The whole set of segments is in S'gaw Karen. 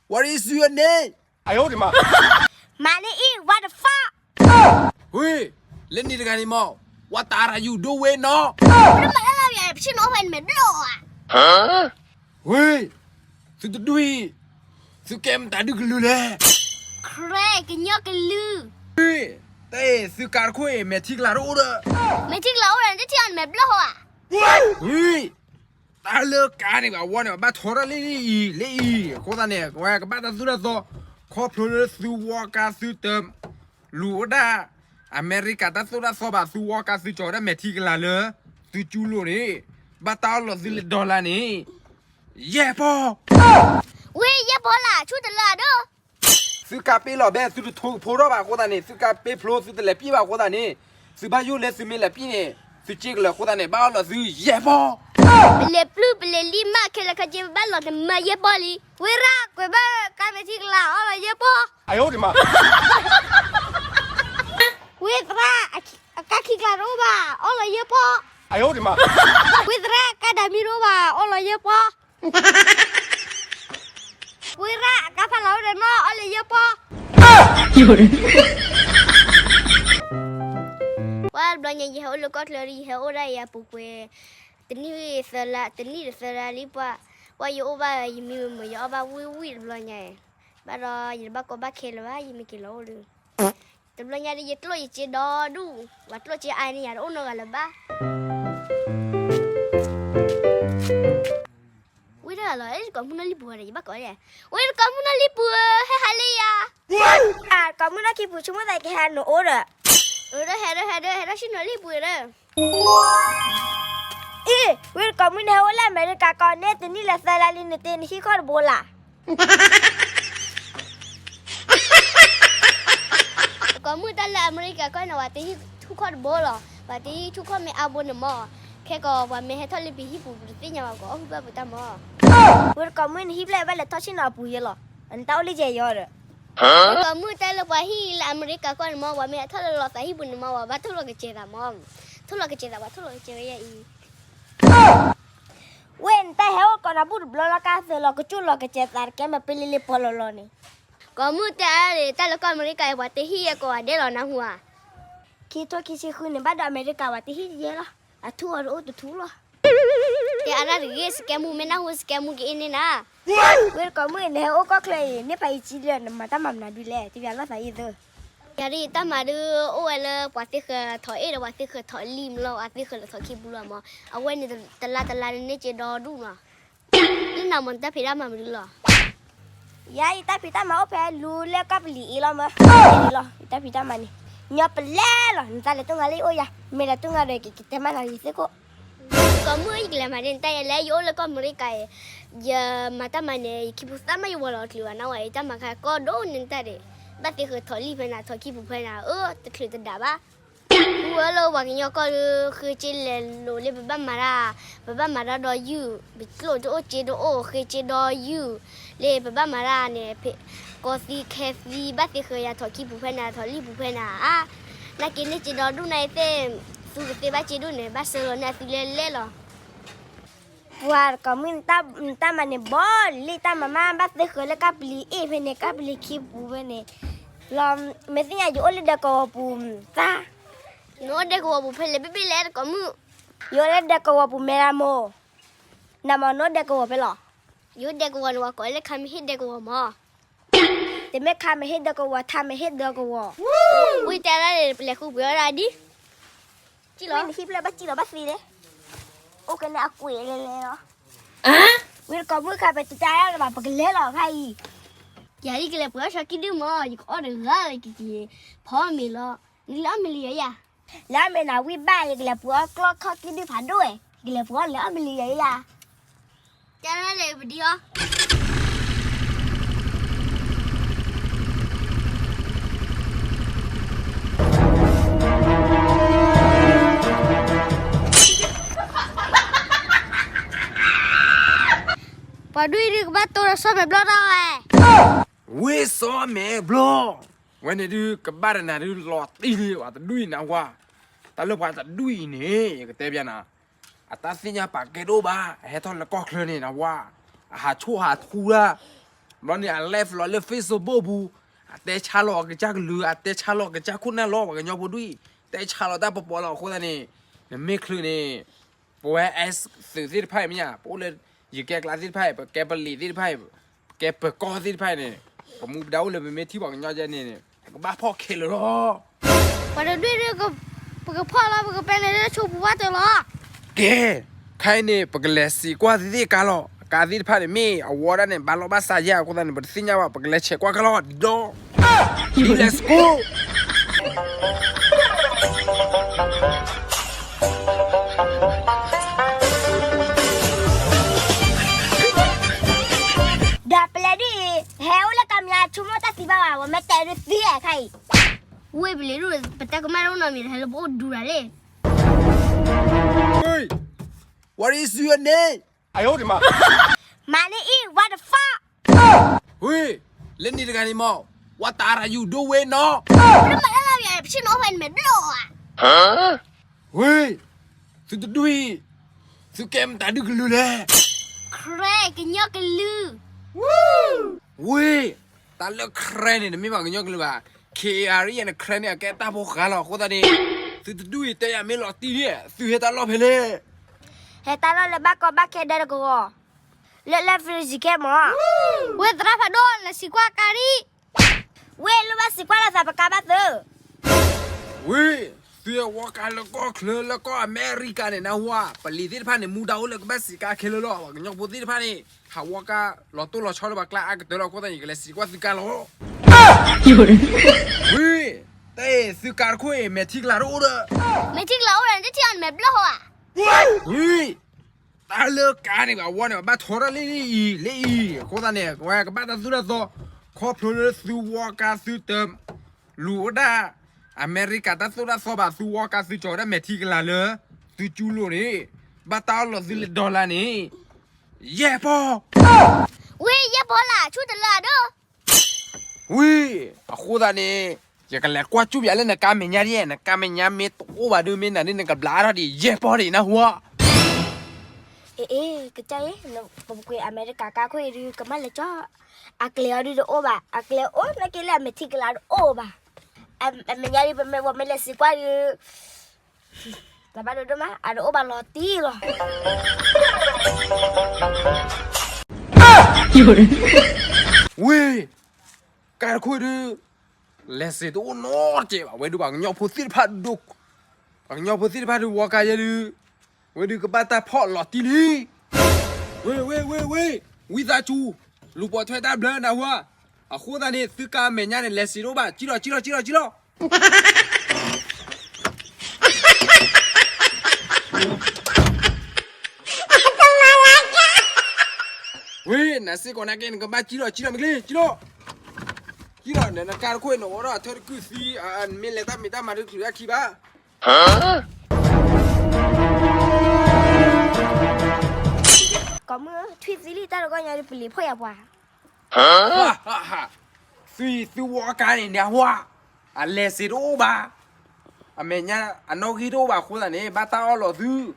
What is your name? မၤန့ၢ်အံၤ what the fuck. ဝ့ၢ်, လၢန့ၣ်တဂၤန့ၣ်မး, ဝါတၢ်ရယူၢ်ဒိဝ့ၢ်နီၤ. ပမၤလၢလၢယၤ ပဆ့ၣ်နီၤဝဲန့ၣ်မဲာ်ဘျီၣ်ဧါ. ဝ့ၢ်, သုတဒူၣ်အံၤ, သုကဲမတၤဒုကလုာ်လဲၣ်. ခရဲကညီကလုာ်. ဝ့ၢ်, တၢ်အံၤ သုကါတခိၣ်အံၤ မဲာ်ထံကလၤတအိၣ်ဒီး. မဲာ်ထံကလၤအိၣ်ဒီး နတထံၣ်အီၤန့ၣ်မဲာ်ဘျီၣ်ဧါ. ဝ့ၢ်, တၢ်လၢကါန့ၣ် အဝဲန့ၣ် ဘၣ်ထီထီၣ်လၢလၢအံၤ လၢအံၤ အဃိသတးန့ၣ် ဝဲကဘၣ်တၢ်သိၣ်တၢ်သီ, ခီဖျိလၢသုဝီကါသုတ လူၤဝဲဒၣ် အမဲရကၤတၢ်သိၣ်တၢ်သီဘၣ် သုဝီကါသုကၠီၤဝဲဒၣ်မဲာ်ထံကလၤလၢ သုကၠူလိာ်န့ၣ်, ဘၣ်တၢ်အီၣ်လီၤသုလၢ dollar န့ၣ်, ယဲၢ်ပီၢ်. ဝ့ၢ်ယဲၢ်ပီၢ်လၢ် ဆူၣ်တလၢအဒိၣ်. သုကါပ့လီၤဘဲ သုတထိကဖိထီၣ်ဘၣ်အဃိသတးန့ၣ် သုကါပ့ဖျိသုတလဲၤပံၣ်ဘၣ်အဃိသတးန့ၣ်, သုဘၣ်ယိၣ်လၢသုမ့ၢ်လဲၤပံၣ်န့ၣ် သုစ့ကလၢၤအဃိသတးန့ၣ် ဘၣ်အီၣ်လီၤသုယဲၢ်ပီၢ်. ပလဲၤပျုၢ်ပလဲၤလံမး ခဲလၢာ်ခဲဆ့ ပဘၣ်လီၤတမၢယဲၢ်ပီၢ်လံ. ဝ့ၢ်ရၣ် ကွဲးဘၣ်ကါမဲာ်ထံကလၤ အီၣ်လီၤယဲၢ်ပီၢ်. ဝ့ၢ်သရၣ် အကါခံကလၤတအိၣ်ဘၣ် အီၣ်လီၤယဲၢ်ပီၢ်. ဝ့ၢ်သရၣ် ကါဒၣ်မံတအိၣ်ဘၣ် အီၣ်လီၤယဲၢ်ပီၢ်. ဝ့ၢ်ရၣ် အကါဖးလီၤအိၣ်ဒီးနီၢ် အီၣ်လီၤယဲၢ်ပီၢ်. ပှၤတဘျီညါ ယဟဲအိၣ်လၢကီၢ်ချၢ ယဟဲအိၣ်ဒၣ်ယၤပူၤကွံာ် တနံၣ်သၢလါ တနံၣ်ဒီးသၢလါလံပှၤ, ပှၤယအိၣ်ဘၣ် ယမံမီၤ ယအီၣ်ဘၣ်ဝံၣ်ဝံၣ်တဘျီညါ, ဘၣ်ဒီးယတဘၣ်ကီဘၣ်ခဲလၢၤဘၣ် ယမ့ၢ်က့ၤလီၤအိၣ်လၢ တဘျီညါဒီး ယကျိၣ်ယစ့ဒီဒူၣ်, ပှၤကျိၣ်စ့အါန့ၢ်ယၤတအိၣ်နီတဂၤလၢၤဘၣ်. ဝ့ၢ်တဂၤလီၤ ကိးမုၢ်နီၢ်လံပူၤဒီး ယဘၣ်ကိး, ဝ့ၢ်ကိးမုၢ်နီၢ်လံပူၤဧၢ ဟဲဟးလၢယၤ. ကိးမုၢ်နီၢ်ခံပူၤ ဆိကမိၣ်သးကဟဲနအိၣ်ဒီး, ဟဲဒီး ဟဲဒီး ဟဲဒီးဆ့ၣ်နီၤလံပူၤဒီး အ့ၣ်, ဝ့ၢ်ကိးမုၢ်နဟဲအိၣ်လၢအမဲရကၤကီးန့ၣ် တနံၣ်လၢသၢလါလံ နတ့နဟံၣ်ခီၣ်တဘိလၢ်. ကိးမုၢ်တၢ်လၢအမဲရကၤကီၢ်န့ၣ် ပှၤတ့ဟံၣ်ထူၣ်ခီၣ်တဘိလီၤ. ပှၤတ့ဟံၣ်ထူၣ်ခီၣ်မ့ၢ်အါဘိန့ၣ်မး, ခဲကီးပှၤမ့ၢ်ဟဲထီၣ်လၢပဟံၣ်ပူၤ ပတသ့ၣ်ညါဘၣ် ကအီၣ်ဟုၣ်ဘၣ်ပတၢ်မး. ဝ့ၢ်ကိးမုၢ်နဟံၣ်ဖျၢၣ်ဘၣ်လဲၤထီၣ်ဆ့ၣ်နီၤအပူၤယဲလီၤ. နတၢ်အိၣ်လံယဲယီၤဒီး ကိးမုၢ်တၢ်လၢပှၤဟံၣ်လၢအမဲရကၤကီၢ်န့ၣ်မး ပှၤမ့ၢ်ဟဲထီၣ်လၢလီၤသးဟံၣ်ပူၤန့ၣ်မး ပှၤဘၣ်ထိၣ်လီၤကစဲးသးမး. ထိၣ်လီၤကစဲးသး ပှၤထိၣ်လီၤကစဲးဝဲယဲအံၤ. ဝ့ၢ်နတၢ်ဟဲအိၣ်ကိးနၤဘူၣ်တဘျီလီၤ ကါသၢလီၤ ကစူၣ်လီၤကစဲးသးတကဲ မ့ၢ်ပ့လ့လ့ပှီၤလီၤလီၤန့ၣ်. ကိးမုၢ်တၢ်အါန့ၣ် တၢ်လၢကီၢ်အမဲရကၤအံၤ ပှၤတ့ဟံၣ်ယဲကိးဂၤဒဲးလီၤ နၢ်ဟူဧါ. ခံထိခံဆံဃုန့ၣ် ဘၣ်ဒီးအမဲရကၤပှၤတ့ဟံၣ်ယဲလီၤ. အထူၣ်အီၤတအိၣ်တထူၣ်လီၤ. တဲအါဒၣ်တဂ့ၤ စကဲမူ မ့ၢ်နၢ်ဟူစကဲမူကအ့ၣ်န့ၢ်နၤ. ဝ့ၢ်ကိးမုၢ် နဟဲအိၣ်ကီၢ်ချၢအံၤ မ့ၢ်ဖးယံာ်ကံလၢနမၤတၢ်မၤမနုၤဒုလဲၣ် တဘၣ်လိာ်သးအံၤသၢ. ယၤဒ်ယတၢ်မၤဒုး အိၣ်ဝဲလၢပှၤသ့ၣ်ဃၢၤထီၣ်အ့ၣ်ဒီး ပှၤသ့ၣ်ဃၢၤထီၣ်လံၣ်မးလီၤ ပှၤသ့ၣ်ဃၢၤလီၤထီၣ်ခံပူၤလီၤမး. အဝဲန့ၣ်တလါတလါန့ၣ် န့ၢ်က့ၤဒီဒူၣ်လီၤ. လၢနၤမး နတၢ်ဖံးတၢ်မၤမနုၤလီၤ. ယၤ ယတၢ်ဖံးတၢ်မၤအိၣ်ဖဲလူၤလၢကီၢ်ပလံၤအံၤလီၤမး. ယတၢ်ဖံးတၢ်မၤန့ၣ် ညီပလဲလီၤ. နတၢ်လဲၤတူၢ်ငါလၢယအိၣ်ယၤ မ့ၢ်လဲၤတူၢ်ငါဒီး ကကတဲမးနၤဂ့ၤသ့ၣ်ကိး ကိးမုၢ် ယကလဲၤမၤန့ၢ်နတၢ် ယလဲၤ ယအိၣ်လၢကီၢ်အမဲရကၤအံၤ ယမၤတၢ်မၤန့ၣ် ယခံပူၤသၣ်မး ယဝီၤလီၤတချုးဘၣ်နဝဲ ယတၢ်မၤခါကီဒိၣ်န့ၣ်နတၢ်ဒဲး. ဘၣ်သ့ၣ်ဃၢၤထီၣ်လံၣ်ဖဲနၤ ထီၣ်ခံပူၤဖဲနၤ အၢ တချုးတဒၣ်ဘၣ်. ဝဲလၢပှၤကညီကီၢ်ဒီး ဃ့စ့လဲၤလိာ်လၢပဘၣ်မၤတၢ်, ပဘၣ်မၤတၢ်ဒီးယုၢ်, ပကျိၣ်တအိၣ်စ့တအိၣ် ဃ့စ့ဒီးယုၢ်, လၢပဘၣ်မၤတၢ်န့ၣ် ကီသံခဲသံ ဘၣ်သ့ၣ်ဃၢၤယၤထီၣ်ခံပူၤဖဲနၤ ထီၣ်လံၣ်ပူၤဖဲနၤဧါ. နာ်က့န့ၢ်စ့ဒီးဒူၣ်နၤအံၤသ့ၣ်, သူကသ့ဘၣ်စ့ဒိၣ်န့ၣ် ဘၣ်စၢလီၤန့ၢ်အသုလဲလဲလီၤ. ပှၤကိးမုၢ် နတၢ်မၤန့ၣ်ဘီလံ တၢ်မၤမး ဘၣ်သ့ၣ်ဃၢၤလၢကီၢ်ပလံၤအ့ၣ်ဖဲန့ၣ် ကီၢ်ပလံၤခံပူၤဖဲန့ၣ်လီၤ. မ့ၢ်သ့ၣ်ညါ ယအိၣ်လၢဒဲကဝီၤပူၤ သၢ, နအိၣ်ဒဲကဝီၤပူၤဖဲလဲၣ် ဘ့ၣ်ဘ့ၣ်လဲၣ်ကိးမုၢ်. ယအိၣ်လၢဒဲကဝီၤပူၤ မဲရမိၢ်, နမ့ၢ်နအိၣ်ဒဲကဝီၤဖဲလဲၣ်. ယအိၣ်ဒဲကဝီၤန့ၣ် ပှၤကိးလၢခါမ့ၢ်ဟ့ၣ်ဒဲကဝီၤမး. တမ့ၢ်ခါမ့ၢ်ဟ့ၣ်ဒဲကဝီၤ ထါမ့ၢ်ဟ့ၣ်ဒဲကဝီၤ. ဝံၤတဲဒၣ်န့ၣ် ပလဲၤဃုပှ့ၤအီၣ်ဒၣ်ဒ် ကံၣ်လီၤ နဟံၣ်ဖျၢၣ်ဘၣ်ကံၣ်လီၤဘၣ်သ့လဲၣ်. အိၣ်ကနဲအကွံာ်လဲၤလဲၤလီၤ. ဝံၤတကိးမုၣ်ခါ ပတတၢ်အါလၢၤဘၣ် ပကလဲၤလီၤခါအံၤ. ယၤဒ်ကလဲၤပှ့ၤအီၣ်ဆီကံၣ်ဒုၣ်မး ယကအီၣ်တဂၤလၢကက့ၤဖီမ့ၤလီၤ. နလဲၤအီၣ်မ့ၤလံယၤယၤ. လဲၤအီၣ်မ့ၤနၤဝံၣ်ဘၣ် ယကလဲၤပှ့ၤအီၣ်ကျီၢ်ခီၣ်ကံၣ်ဒုၣ်ဖးဒိၣ်ဝဲ ယကလဲၤပှ့ၤအီၣ်လဲၤအီၣ်မ့ၤလံယၤယၤ. ကလဲၤပဒံအီၤ ပှၤဒုၣ်အံၤဒုးကဘၣ်တိၢ်ဒီးစီၤမဲာ်ဘျီၣ်တၢ်ဝဲ. ဝ့ၢ်စီၤမဲာ်ဘျီၣ်, ဝဲန့ၣ်ဒုးကဘၣ်တနၤဒုး လီၤတံၢ်လံ ပှၤတဒူၣ်အံၤနဝါ, တၢ်လၢပှၤတဒူၣ်အံၤန့ၣ် ယကတဲပျးနၤ, အတၢ်သ့ၣ်ညါပာ်ကဲတအိၣ်ဘၣ်, အဟဲထီၣ်လၢကီၢ်ချၢန့ၣ်နဝါ, အဟးဆိၣ်ဟးထူဒၣ် ဘျီန့ၣ် အ live လီၤလၢ Facebook ပူၤ, အတဲဆါလီၤအကစၢ်ကလုၢ်, အတဲဆါလီၤအကစၢ်ခိၣ်နၢ်လီၤ, ပှၤကညီဖိဒူၣ်အံၤ တဲဆါလီၤတၢ်ပီပီလီၤ. အဃိသတးန့ၣ် နမ့ၢ်ချုးန့ၣ် ပဝဲ အဲး သုးသ့ၣ်တဖၣ်အံၤမ့ၢ်ဧါ, ပအိၣ်လၢယကဲကျါသ့ၣ်တဖၣ်အံၤ, ပကဲပလံၤသ့ၣ်တဖၣ်အံၤ, ပကဲပၢၤကီၢ်သ့ၣ်တဖၣ်အံၤန့ၣ်, ပမူပဒါအိၣ်လၢပမ့ၢ်ထံၣ်ပှၤကညီဒ်န့ၣ်န့ၣ် ပကဘၣ်ဖီၣ်ခဲလၢာ်လီၤ. ပှၤတဒူၣ်ဒုး ပကဖီၣ်လီၤ, ပကပဲန့ၣ်လၢဆိပူၤဝါတၢၢ်လီၤ. ကဲ, ခဲအံၤန့ၣ် ပကလဲၤစံးကွၢ်သ့ၣ်သ့ၣ်ကါလီၤ. အကါသ့ၣ်တဖၣ်န့ၣ် မ့ၢ်အဝီဒၣ်န့ၣ် ဘၣ်လီၢ်ဘၣ်စးယဲၢ်အဃိသတးန့ၣ် ပတသ့ၣ်ညါဘၣ်, ပကလဲၤဆဲးကွၢ်ကါလီၤ ဒီး Let's go. ဒီးပလဲၤဒ်အံၤ ဟဲအိၣ်လၢကါမညါ ဆိကမိၣ်တၢ်သံဘၣ်ဘၣ်, ဝဲမ့ၢ်တဲဒုးသံအခါအံၤ. ဝ့ၢ်ပလံၤဒိၣ် ပတဲကမၣ်တအိၣ်နီတမံၤ ဟဲလၢပအိၣ်ဒူရၤလံ. Hey, what is your name? မၤန့ၢ်အံၤ what the fuck. ဝ့ၢ်, လၢန့ၣ်တဂၤန့ၣ်မး what are you doing နီၤ. ပတမၤတၢ်လၢယၤ ပဆ့ၣ်နီၤဖဲနမဲာ်ဘျီၣ်ဧါ. ဝ့ၢ်, သုတဒူၣ်အံၤ သုကဲမတၤဒုၣ်ကလုာ်လဲၣ်. ခရဲ ကညီကလုာ်. ဝ့ၢ်, တၢ်လၢခရဲန့ၣ် တမ့ၢ်ဘၣ်ကညီကလုာ်ဘၣ်. ခရံာ်အံၤန့ၣ် ခရဲန့ၣ် အကဲတၢ်ဖိဃါလီၤ. အဃိသတးန့ၣ် သုတဒူၣ်အံၤ တဲယၤမ့ၢ်လီၤတံၢ်န့ၣ် သုဟဲတၢ်လီၢ်ဖဲလဲၣ်. ဟဲတၢ်လီၢ်လၢဘၣ်ကီဘၣ်ခဲဒၢတကဂီၤ လၢလၢ Fiji ခဲမး. ဝ့ၢ်သရၣ်ဖးဒိၣ် လဲၤစံးကွၢ်ကါဒံး. ဝ့ၢ် လိၣ်ဘၣ်စံးကွၢ်လီၤသး ပကါဘၣ်သု. ဝ့ၢ်, သုဝီကါလၢကီၢ်ချၢ လၢကီၢ်အမဲရကၤန့ၣ် နၢ်ဟူဧါ, ပလံၤသ့ၣ်တဖၣ်န့ၣ် မူဒါအိၣ်လၢကဘၣ်စံးကါခဲလၢာ်လီၤ. ပှၤကညီဖိသ့ၣ်တဖၣ်န့ၣ် ဟးဝီကါလီၤတိၢ်လီၤဆီလၢပှၤကျါအါကတၢၢ်လီၤ. အဃိသတးန့ၣ် ယကလဲၤစံးကွၢ်သုကါလီၤ. ဝ့ၢ်, တၢ်အံၤ သုကါတခိၣ်အံၤ မဲာ်ထံကလၤတအိၣ်ဒီး. မဲာ်ထံကလၤအိၣ်ဒီး တထံၣ်အီၤန့ၣ်မဲာ်ဘျီၣ်ဧါ. ဝ့ၢ် တၢ်လၢကါန့ၣ် အဝီန့ၣ် ဘၣ်ထီထီၣ်လၢလၢအံၤ လၢအံၤ. အဃိသတးန့ၣ် ဝဲကဘၣ်တၢ်သိၣ်တၢ်သီ, ခီဖျိလၢသုဝီကါသုတလူၤဝဲဒၣ် အမဲရကၤတၢ်သိၣ်တၢ်သီဘၣ်, သုဝီကါသုကၠီၤဝဲဒၣ်မဲာ်ထံကလၤလၢ သုကၠူလိာ်န့ၣ် ဘၣ်တၢ်အီၣ်လီၤသုလၢ dollar န့ၣ် ယဲၢ်ပီၢ်. ဝ့ၢ် ယဲၢ်ပီၢ်လၢ် ဆူၣ်တလၢအဒိၣ်. ဝ့ၢ်, အဃိသတးန့ၣ် ယကလဲၤကွၢ်စူၣ်ပၠးလၢနကါမဲာ်ညါဒ်, နကါမဲာ်ညါမ့ၢ်တအိၣ်ဘၣ်ဒီး မ့ၢ်နၤဒ်နကဘျးထီၣ်ဒံး ယဲၢ်ပီၢ်ဒံး နၢ်ဟူဧါ. အ့ အ့ ကစၢ်အံၤ, ပပကွံာ်အမဲရကၤကါခိၣ်အံၤဒုး ကမၣ်လဲၤကၠီ, အကျဲအီၤဒုးတအိၣ်ဘၣ်, အကျဲအိၣ်နာ်က့လၢအမဲာ်ထံကလၤတအိၣ်ဘၣ်. အမဲာ်ညါဒ် ပမ့ၢ်ဝဲမ့ၢ်လဲၤစံးကွၢ်ဒုး တဘၣ်ဒိဒိၣ်မး အတအိၣ်ဘၣ်လီၤတံၢ်လီၤ. ဝ့ၢ်, ကါတခိၣ်ဒုး လဲၤစ့းတအိၣ်နီတစဲးဘၣ်. ဝဲဒုးပှၤကညီဖိသ့ၣ်တဖၣ်ဒိၣ်, ပှၤကညီဖိသ့ၣ်တဖၣ်ဒုးဝီကါယဲဒုး, ဝဲဒုးကဘၣ်တၢ်ဖီၣ်လီၤတံၢ်လံ. ဝ့ၢ်, ဝ့ၢ်, ဝ့ၢ်, ဝ့ၢ်, ဝံသးစူၤ, လူၤပိာ်ထွဲတၢ်ဘျၢ နၢ်ဟူဧါ. အဃိသတးန့ၣ် သုကါမဲာ်ညါန့ၣ် လဲၤစ့းတအိၣ်ဘၣ်, ကံၣ်လီၤ, ကံၣ်လီၤ, ကံၣ်လီၤ, ကံၣ်လီၤ. ဝ့ၢ်, နစ့ၢ်ကီးနာ်က့ နကဘၣ်ကံၣ်လီၤ, ကံၣ်လီၤမ့ၢ်ကျ့, ကံၣ်လီၤ. ကံၣ်လီၤ, နကါတခိၣ်အံၤ နအိးထီၣ်အထၢတကုၢ်သံ, မ့ၢ်လဲၤတၢ်မ့ၢ်တၢ်မၤတချုးအခံဘၣ်. ကိးမုၢ်, ထွံၣ်သံလံ တၢ်တဂီၢ်ညါဒုး ပလံၤဖှီၣ်ယၤပှၤ. သု, သုဝီကါန့ၣ် နၢ်ဟူဧါ, အလဲၤစ့းတအိၣ်ဘၣ်, အမဲာ်ညါအနီၣ်ဂံၢ်တအိၣ်ဘၣ်အဃိသတးန့ၣ် ဘၣ်တၢ်အီၣ်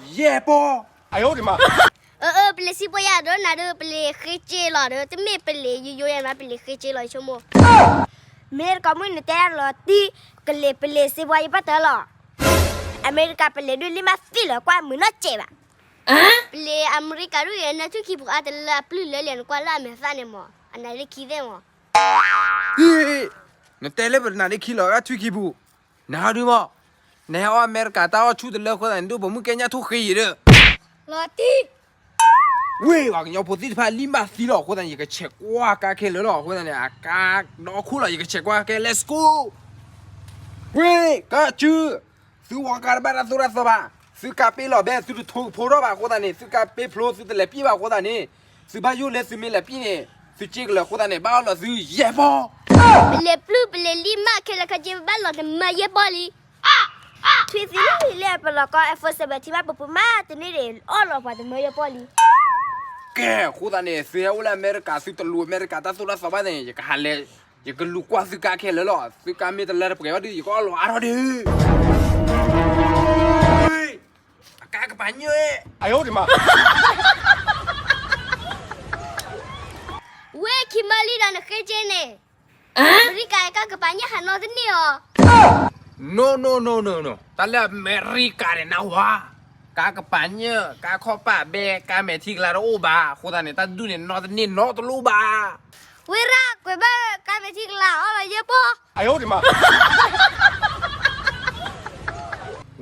လီၤသု ယဲၢ်ပီၢ်. အၢ ပလံၤစံးပီယၤဒီး နၤဒီး ပလံၤဃ့က့လီၤဒီး တမ့ၢ်ပလံၤယိယိယဲမး ပလံၤဃ့က့လီၤ ယဆိကမိၣ်. မ့ၢ်ကိးမုၢ် နတဲလီၤတံၢ်, ကလ့ၤပလံၤစ့းပီယဘၣ်တၢ်လီၤ. အမဲရကၤပလံၤဒုး လံမးသံလၢၤ ကွၢ်မုာ်နီတစဲးဘၣ်. ပလံၤအမဲရကၤဒုး အနၢ်ထွံၣ်ခံပူၤအါတလၢအပျုၢ်လၢလံာ် နကွၢ်လၢအမဲာ်သၣ်န့ၣ်မး အနၢ်လၢခံသ့ၣ်မး. နတဲလၢပနၢ်လၢခံလီၤ အထွံၣ်ခံပူၤ, နဟီဒုးမး, နဟဲအီၣ်အမဲရကၤတၢ်အီၣ်ဆူၣ်တလၢအဃိသတးန့ၣ် ဒုးပိာ်မုၣ်ကဲညၣ်ထိၣ်ဃ့ယံၤဒီး လီၤတံၢ်. ဝ့ၢ်, ပှၤကညီဖိသ့ၣ်တဖၣ်လံမးသံလီၤအဃိသတးန့ၣ် ယကဆဲးကွၢ်ကါခဲလၢာ်လီၤ. အဃိသတးန့ၣ် အကါဒီခိၣ်လီၤ ယကဆဲးကွၢ်ကါခဲ let's go. ဝ့ၢ်, ကၢ်စု, သုဝီကါတဘၣ်တၢ်သိၣ်တၢ်သီဘၣ်, သုကါပ့လီၤဘဲ သုတထိကဖိထီၣ်ဘၣ်အဃိသတးန့ၣ် သုကါပ့ဖျိသုတလဲၤပံၣ်ဘၣ်အဃိသတးန့ၣ်, သုဘၣ်ယိၣ်လၢသုမ့ၢ်လဲၤပံၣ်န့ၣ် သုစ့ကလၢၤအဃိသတးန့ၣ် ဘၣ်အီၣ်လီၤသုယဲၢ်ပီၢ်. ပလဲၤပျုၢ်ပလဲၤလံမးခဲလၢာ်ခဲဆ့ ပဘၣ်လီၤတမၢယဲၢ်ပီၢ်လံ. ထွံၣ်သံလံ လၢပလီၤကီ iPhone seventeen မး ပပူၤမးတန့ၢ်ဒံး အီၣ်လီၤပှၤတမၢယဲၢ်ပီၢ်လံ. ကဲ, အဃိသတးန့ၣ် သုဟဲအိၣ်လၢအမဲရကၤ သုတလူၤအမဲရကၤတၢ်သိၣ်တၢ်သီဘၣ်န့ၣ် ယကဟးလဲၤ, ယကလူၤကွၢ်သုကါခဲလၢာ်လီၤ. သုကါမ့ၢ်တလၢတပှဲၤဘၣ်ဒီး ယကအီၣ်လီၤအါထီၣ်ဒုး. အကါကပၤညၣ်, အၢ မး, ဝ့ၢ် ဟံးမၢလံဒီးနဃ့က့န့ၣ်, အမဲရကၤကါကပၤညၣ်ဟးနီတန့ၢ်အီၤ. No, no, no, no, no. တၢ်လၢအမဲရကၤန့ၣ် နၢ်ဟူဧါ, ကါကပၤညၣ်, ကါခီၣ်ပာ်ဘဲ, ကါမဲာ်ထံကလၤတအိၣ်ဘၣ်. အဃိသတးန့ၣ် တၢ်ဒုးန့ၣ် နီတန့ၢ်နီတလိၣ်ဘၣ်. ဝ့ရၣ်, ကွဲးဘၣ်ကါမဲာ်ထံကလၤ အီၣ်လီၤယဲၢ်ပီၢ်.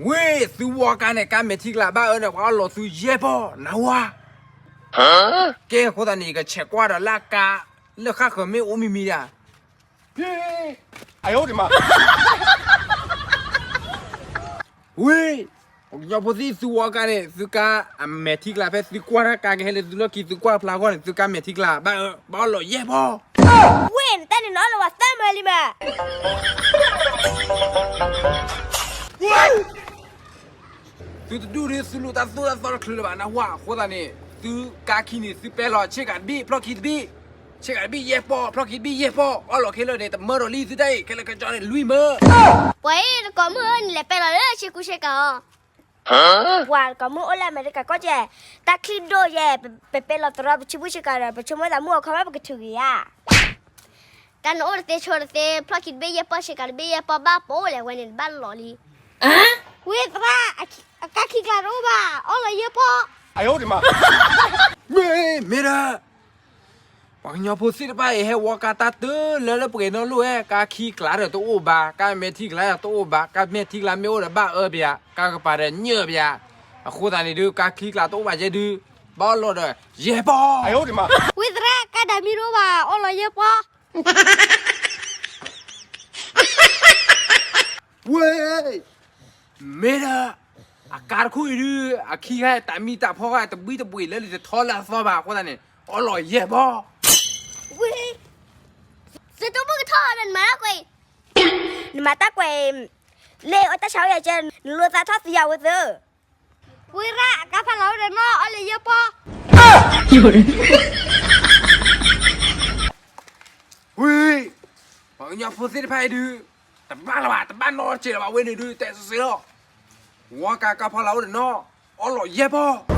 ဝ့ၢ်, သုဝီကါန့ၣ် ကါမဲာ်ထံကလၤဘၣ်အၢန့ၣ် ပှၤအီၣ်လီၤသုယဲၢ်ပီၢ်, နၢ်ဟူဧါ. ကဲ အဃိသတးန့ၣ် ယကဆဲးကွၢ်ဒီးလၢအကါလၢဃၣ်ဃၢၤမ့ၢ်အိၣ်မံၤမံၤဒၣ်. ဝ့ၢ်, ပှၤကညီဖိသ့ၣ် သုဝီကါန့ၣ် သုကါအမဲာ်ထံကလၤ ဖဲသုကွၢ်တၢ်ကါကဟဲလၢသုလီၢ်ခံ သုကွၢ်ဖျါဂီၢ်န့ၣ် သုကါမဲာ်ထံကလၤဘၣ်အၢ, ဘၣ်အီၣ်လီၤယဲၢ်ပီၢ်. ဝ့ၢ်, နတၢ်န့ၣ်နအီၣ်လီၤဝဲသၢမၢလံမး. သုတဒူၣ်ဒုး သုလိၣ်တၢ်သိၣ်တၢ်သီတချုးလၢၤဘၣ် နၢ်ဟူဧါ. အဃိသတးန့ၣ် သုကါခံန့ၣ် သုပဲလီၤဆ့ကၤတဘ့ၣ် ဖျီၣ်ခံတဘ့ၣ်, ဆ့ကၤတဘ့ၣ်ယဲၢ်ပီၢ်, ဖျီၣ်ခံတဘ့ၣ်ယဲၢ်ပီၢ်, အီၣ်လီၤခဲလၢာ်န့ၣ် တမၢဒီးလံ သုတၢ်အံၤ ခဲလၢာ်ခဲဆ့န့ၣ် လွံၢ်မၢ. ပှၤအံၤတကိးမုၣ်ဧၢ နလဲၤပဲလီၤလၢဆ့ကူဆ့ကၤအီၤ. ပှၤတကိးမုၣ်အိၣ်လၢအမဲရကၤကီၢ်ကဲ, တၢ်ချံဒိၣ်ယဲၢ်, ပပဲလီၤတရီ ပဆ့ကူဆ့ကၤဒီး ပဆိကမိၣ်သးမုၣ်အခီမ့ၢ်ပကထုးဂ့ၤဧါ. တၢ်နအိၣ်တသ့ဆိတသ့ ဖျီၣ်ခံတဘ့ၣ်ယဲၢ်ပီၢ် ဆ့ကၤတဘ့ၣ်ယဲၢ်ပီၢ် ဘၣ်ပအိၣ်လဲၣ်ဝဲန့ၣ် တဘၣ်လီၤလံ. ဝ့ၢ်သရၣ်, အကါခံကျါတအိၣ်ဘၣ်, အီၣ်လီၤယဲၢ်ပီၢ်. မ့ၢ်, မ့ၢ်ဒီး ပှၤကညီဖိသ့ၣ်တဖၣ်အံၤ ဟဲဝီကါတၢ်တလၢလၢပှဲၤနီၢ်လိၣ်ဝဲ, ကါခံကျါဒီးတအိၣ်ဘၣ်, ကါမဲာ်ထံကလၤဒီးတအိၣ်ဘၣ်, ကါမဲာ်ထံကလၤမ့ၢ်အိၣ်ဒီးဘၣ်အၢပယၤ, ကါကပၤဒီးညၢၣ်ပယၤ, အဃိသတးန့ၣ်ဒုး ကါခံကျါတအိၣ်ဘၣ်ယဲၢ်ဒုး, ဘၣ်အီၣ်လီၤဒီးယဲၢ်ပီၢ်. ဝ့ၢ်သရၣ်, ကါဒၣ်မံတအိၣ်ဘၣ်, အီၣ်လီၤယဲၢ်ပီၢ်. ဝ့ၢ်, မ့ၢ်ဒီး အကါတခိၣ်အံၤဒုး အခံဂၤတၢ်မံတၢ်ဖီဂၤတဘှံးတဘှ့ၣ်လၢလံာ်တထီလၢအသီဘၣ် အဃိသတးန့ၣ် အီၣ်လီၤယဲၢ်ပီၢ်. ဝ့ၢ်, သုတဘူၣ်ကထီၣ်ဒီးနမၤတၢ်ကွဲး, နမၤတၢ်ကွဲး, လၢအတၢ်ဆါအိၣ်ယၤကဲ နလိသးထီၣ်သံယၤဝဲသၢ. ဝ့ၢ်ရၣ်, အကါဖးလီၤအိၣ်ဒီးနီၢ် အီၣ်လၢယဲၢ်ပီၢ်. ဝ့ၢ်, ပှၤကညီဖိသ့ၣ်တဖၣ်အံၤဒုး တဘၣ်လၢၤဘၣ်, တဘၣ်နီတစဲးလၢၤဘၣ်ဝဲန့ၣ်ဒုး တဲစ့ၢ်လီၤ. ဝီကါကါဖးလီၤအိၣ်ဒီးနီၢ် အီၣ်လီၤယဲၢ်ပီၢ်.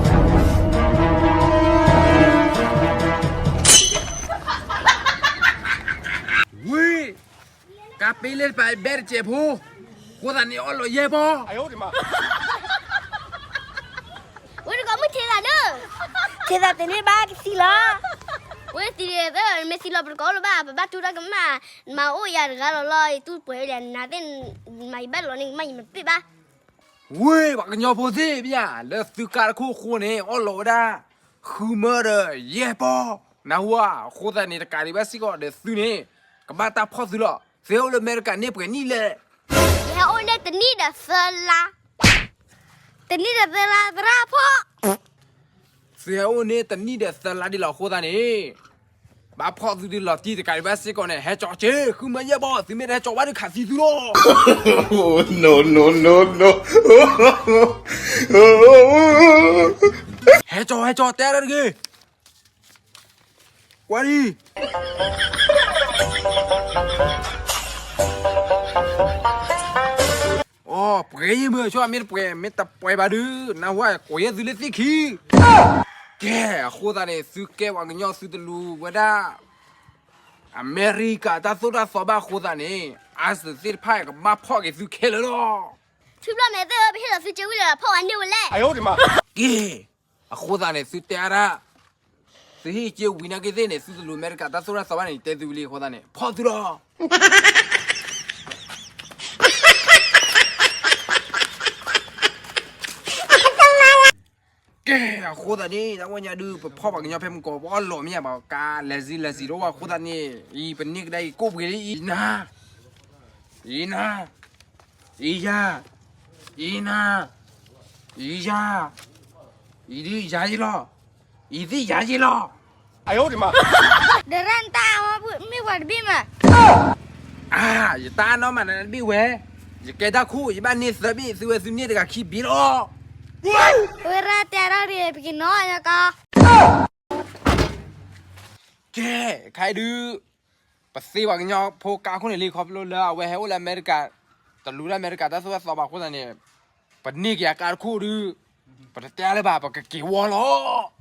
ဝ့ၢ်, ကါပ့လ့ၣ်တပၤဘဲတစဲးဖိ, အဃိသတးန့ၣ် အီၣ်လီၤယဲၢ်ပီၢ်. ဝ့ၢ်တကိးမုၣ်ထံသးဒၢ, ထံသးတန့ၢ်ဘၣ်ကသံလီၤ. ဝ့ၢ်သံသၢ မ့ၢ်သံလီၤပတကိးအိၣ်လၢၤဘၣ်, ပဘၣ်တူၢ်တၢ်ကမၣ်, နမၤအိၣ်ယၤတဂၤလီၤလီၤ ယတူၢ်ပှဲၤလၢနၤသ့ၣ်, နမၤယဘၣ်လီၤန့ၣ်ကမၣ်ယမၤတပ့ၢ်ဘၣ်. ဝ့ၢ်ပှၤကညီဖိသ့ၣ်ပယၤ လၢသုကါတခိၣ်အဃိန့ၣ် အီၣ်လီၤဝဲဒၣ် ဃုမၢဒီးယဲၢ်ပီၢ်, နၢ်ဟူဧါ, အဃိသတးန့ၣ် တကးဒံးဘၣ်စ့ၢ်ကီးဒီးသုန့ၣ် ကဘၣ်တၢ်ဖီၣ်သုလီၤ. သုဟဲအိၣ်လၢအမဲရကၤန့ၣ်ပှဲၤနံၣ်လဲၣ်. ယဟဲအိၣ်န့ၣ်တနံၣ်ဒီးသၢလါ, တနံၣ်ဒီးသၢလါသရၣ်ဖီၣ်. သုဟဲအိၣ်န့ၣ်တနံၣ်ဒီးသၢလါဒ်လီၤအဃိသတးန့ၣ် ဘၣ်ဖီၣ်သုဒ်လီၤတံၢ်တကးဒံးဘၣ်စ့ၢ်ကီးန့ၣ် ဟဲကၠီက့ၤ ဃုမၢယဲၢ်ပီၢ်, သုမ့ၢ်တဟဲကၠီဘၣ်ဒုးခးသံသုလီၤ. ဟဲကၠီ ဟဲကၠီ တဲဒၣ်တဂ့ၤ. ကွၢ်ဒံး. အိ ပှဲၤယဲၢ်မၢ ဆိ မ့ၢ်တပှဲၤ မ့ၢ်တပှဲၤဘၣ်ဒုး နၢ်ဟူ ကိးယဲၢ်သုလၢသ့ၣ်ခံ. ကဲ အဃိသတးန့ၣ် သုကဲပှၤကညီ သုတလူၤဝဲဒၣ် အမဲရကၤတၢ်သိၣ်တၢ်သီဘၣ်အဃိသတးန့ၣ် အါစၢၤသ့ၣ်တဖၣ် ကဘၣ်ဖီၣ်က့ၤသုခဲလၢာ်လီၤ. ထံဘျီမဲာ်သ့ၣ်ဧၢ ပဟ့ၣ်လီၤသုကၠ့ဝံၤလၢဖီၣ်ဝဲန့ၢ်ဝဲလဲၣ်. ကဲ အဃိသတးန့ၣ် သုတဲအါဒၣ် သုဟ့ၣ်ကၠ့ဝံၤနာ်က့သ့ၣ်န့ၣ် သုတလူၤအမဲရကၤတၢ်သိၣ်တၢ်သီဘၣ်န့ၣ် ယတဲသုဝံၤလံအဃိသတးန့ၣ် ဖီၣ်သုလီၤ. ကဲ အဃိသတးန့ၣ် တၢ်ဝဲညါဒုး ပဖီၣ်ပှၤကညီဖဲမုၢ်ကီၢ် ပအီၣ်လီၤမ့ၢ်ညါဘၣ် ကါလဲၤစံလဲၤစံးတအိၣ်ဘၣ်အဃိသတးန့ၣ် အံၤပန့ၢ်ကဒါအံၤကိၣ်ပှ့ၤလံ အံၤနၤ အံၤနၤ အံၤယၤ အံၤနၤ အံၤယၤ အံၤဒုးယၤယ့လီၤ အံၤသ့ၣ်ယၤယ့လီၤ. ဒီးရၣ်နတၢ်အါမး မ့ၢ်ပှၤတဘ့ၣ်မး. အါ ယတၢ်အါနီၢ်မးနတဘ့ၣ်ဝဲ ယကဲတၢ်ခိၣ် ယဘၣ်န့ၢ်သၢဘ့ၣ် သုဝဲသုန့ၢ်တဂၤခံဘ့ၣ်လီၤ. ဝဲရၣ်တဲထီၣ်ဒ် ပက့ၤနီၢ်ညါကီ ကဲ ခဲအံၤဒုး ပသ့ပှၤကညီဖိကါခိၣ်န့ၣ်လံ ခီဖျိလၢအဝဲဟဲအိၣ်လၢအမဲရကၤ တလူၤလၢအမဲရကၤတၢ်သိၣ်တၢ်သီဘၣ်အဃိသတးန့ၣ် ပန့ၢ်က့ၤအကါတခိၣ်ဒုး ပတတဲလၢၤဘၣ် ပကက့ၤဝီလီၤ.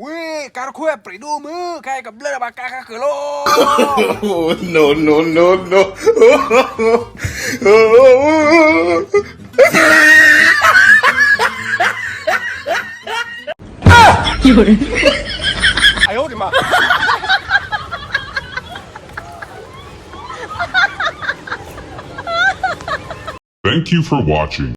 ဝ့ၢ် ကါတခိၣ်အပြံးဒိၣ်မုၢ် ခါအံၤကဘျၢၣ်ဒီးဘၣ်ကါဃါဃၢၤလီၤ. No, no, no, no. အယိဒမး Thank you for watching.